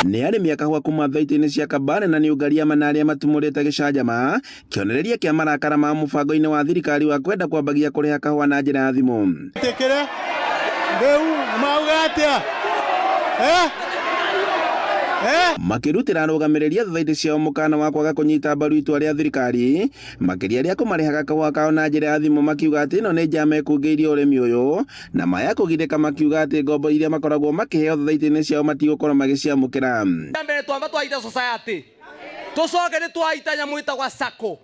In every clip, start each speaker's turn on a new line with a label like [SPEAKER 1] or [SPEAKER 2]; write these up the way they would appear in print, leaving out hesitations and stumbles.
[SPEAKER 1] Nĩ arĩmi a kahũa kuma thaitĩ-inĩ cia Kabare na New Ngariama na arĩa matumũrĩte gĩcanjama kĩonereria kĩa marakara ma mũbango-inĩ wa thirikari wa kwenda kwambagia kũrĩha kahũa na njĩra ya thimũ.
[SPEAKER 2] Tĩkĩre rĩu mauga atĩa eh? Eh?
[SPEAKER 1] Makĩrutĩra arũgamĩrĩri a thothaitĩ ciao mũkana wa kwaga kũnyita mbaru itua rĩa thirikari makĩria rĩa kũmarĩhaga kahũa kao na njĩra ya thimũ makiuga atĩ ĩno nĩ njama ĩkungĩirie ũrĩmi ũyũ na maya kũgirĩka makiuga atĩ ngombo iria makoragwo makĩheo thothaitĩ-inĩ ciao matigũkorwo magĩciamũkĩra.
[SPEAKER 3] Mbere twamba twaita society tucoke nĩ twaita nyamũ ĩtagwa sacco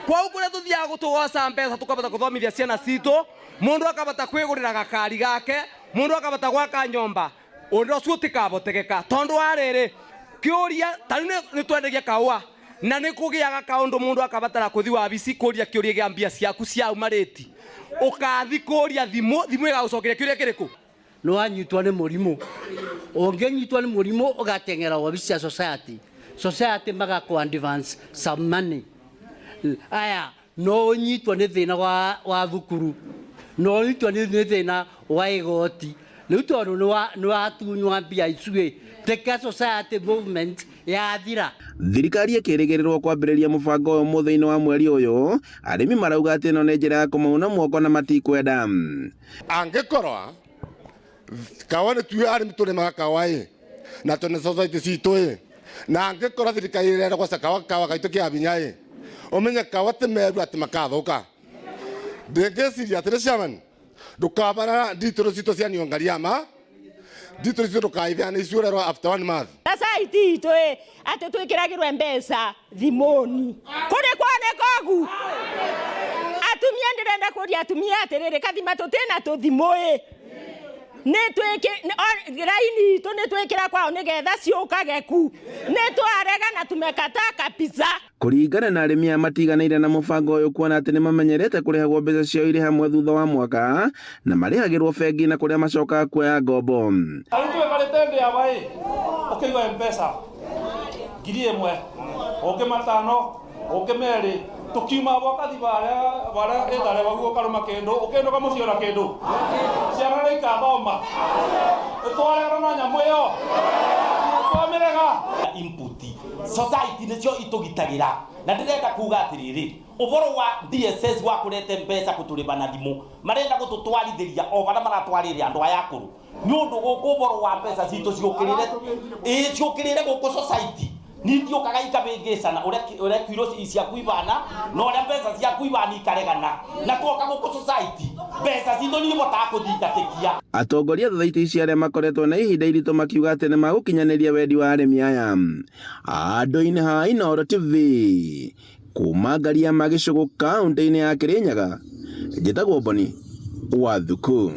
[SPEAKER 3] kwau kũrĩa tũthiaga gũtũgoca mbeca tũkabata kũthomithia ciana citũ mũndũ akabata kwĩgũrĩra gakari gake mũndũ akabata gwaka nyomba ũndũ ũcio ũtikabotegeka tondũ wa rĩrĩ kĩũria ta rĩu nĩ twendagia kahũa na nĩ kũgĩaga kaũndũ mũndũ akabatara kũthi wabici kũria kĩũria gĩa mbia ciaku ciauma rĩti ũkathi kũria thimũ thimũ ĩgagũcokeria kĩũria kĩrĩkũ.
[SPEAKER 4] Nĩ wanyitwo nĩ mũrimũ, ũngĩnyitwo nĩ mũrimũ ũgateng'era wabici cia society, society magakũ advance some money. Aya, no ũnyitwo nĩ thĩna wa, wa thukuru, no ũnyitwo nĩ nĩ thĩna wa igoti, rĩu tondũ nĩ watunywa mbia icu ĩ, Teka Society movement yathira.
[SPEAKER 1] Thirikari ĩkĩrĩgĩrĩrwo kwambĩrĩria mũbango ũyũ mũthia-inĩ wa mweri ũyũ, arĩmi marauga atĩ ĩno nĩ njĩra ya kũmauna moko na matikwenda.
[SPEAKER 5] Angĩkorwa kawa nĩ tuĩ arĩmi tũrĩmaga kawa ĩ na tũnĩ society citũ ĩ na angĩkorwa thirikari ĩrenda gwaca kawa kawa gaitũ kĩa binya ĩ ũmenye kawa ti meru atĩ makathũka ndĩngĩciria atĩrĩ chairman ndũkabarara nditũrũ citũ cia niongariama nditũrũ citũ ndũkaithiane icio after one month.
[SPEAKER 6] Society itũ ĩ atĩ twĩkĩragĩrwe mbeca thimũni kũrĩ kuoneka ũgu atumia ndĩrenda kũria atumia atĩrĩrĩ kathima tũtĩna tũthimũ ĩ nĩ twĩkĩ raini itũ nĩ twĩkĩra kwao nĩgetha ciũkage ku nĩ twarega na tumekataa kabisa.
[SPEAKER 1] Kũringana na arĩmi aya matiganĩire na mũbango ũyũ kuona atĩ nĩmamenyerete kũrĩhagwo mbeca ciao irĩ hamwe thutha wa mwaka na marĩhagĩrwo bengi na kũrĩa macokaga kuoya ngombo.
[SPEAKER 7] Tarĩu twĩkarĩte ndĩ aba ĩ ũkĩigua mpesa 1000 ũngĩ 5 ũngĩ 2 tũkiuma abo ũkathi barĩa barĩa ĩthare bau ũkarũma kĩndũ ũkĩndũka mũciĩ ona kĩndũ ciana nĩ ikathoma ĩtwaregana na nyamũ ĩyo twamĩrega.
[SPEAKER 8] Input society nĩcio itũgitagĩra na ndĩrenda kuga atĩrĩrĩ ũhoro wa DSS wa kũrete mbeca kũtũrĩma na thimũ marenda gũtũtwarithĩria o barĩa maratwarĩre andũ aya akũrũ nĩ ũndũ gũkũ ũhoro wa mbeca citũ ciũkĩrĩre ĩĩ ciũkĩrĩre gũkũ society nithiũkaga ikabĩngĩcana ũrĩa kiro ciaku ibana na ũrĩa mbeca ciaku ibana ikaregana na twoka gũkũ society mbeca citũ nĩihotaga kũthingatĩkia.
[SPEAKER 1] Atongoria thothaitĩ ici arĩa makoretwo na ihinda iritũ makiuga atĩ nĩmagũkinyanĩria wendi wa arĩmi aya. Andũ-inĩ ha Inooro TV kuma Ngariama Gĩcũgũ kaũntĩ-inĩ ya Kĩrĩnyaga, njĩtagwo Boni wa Thuku.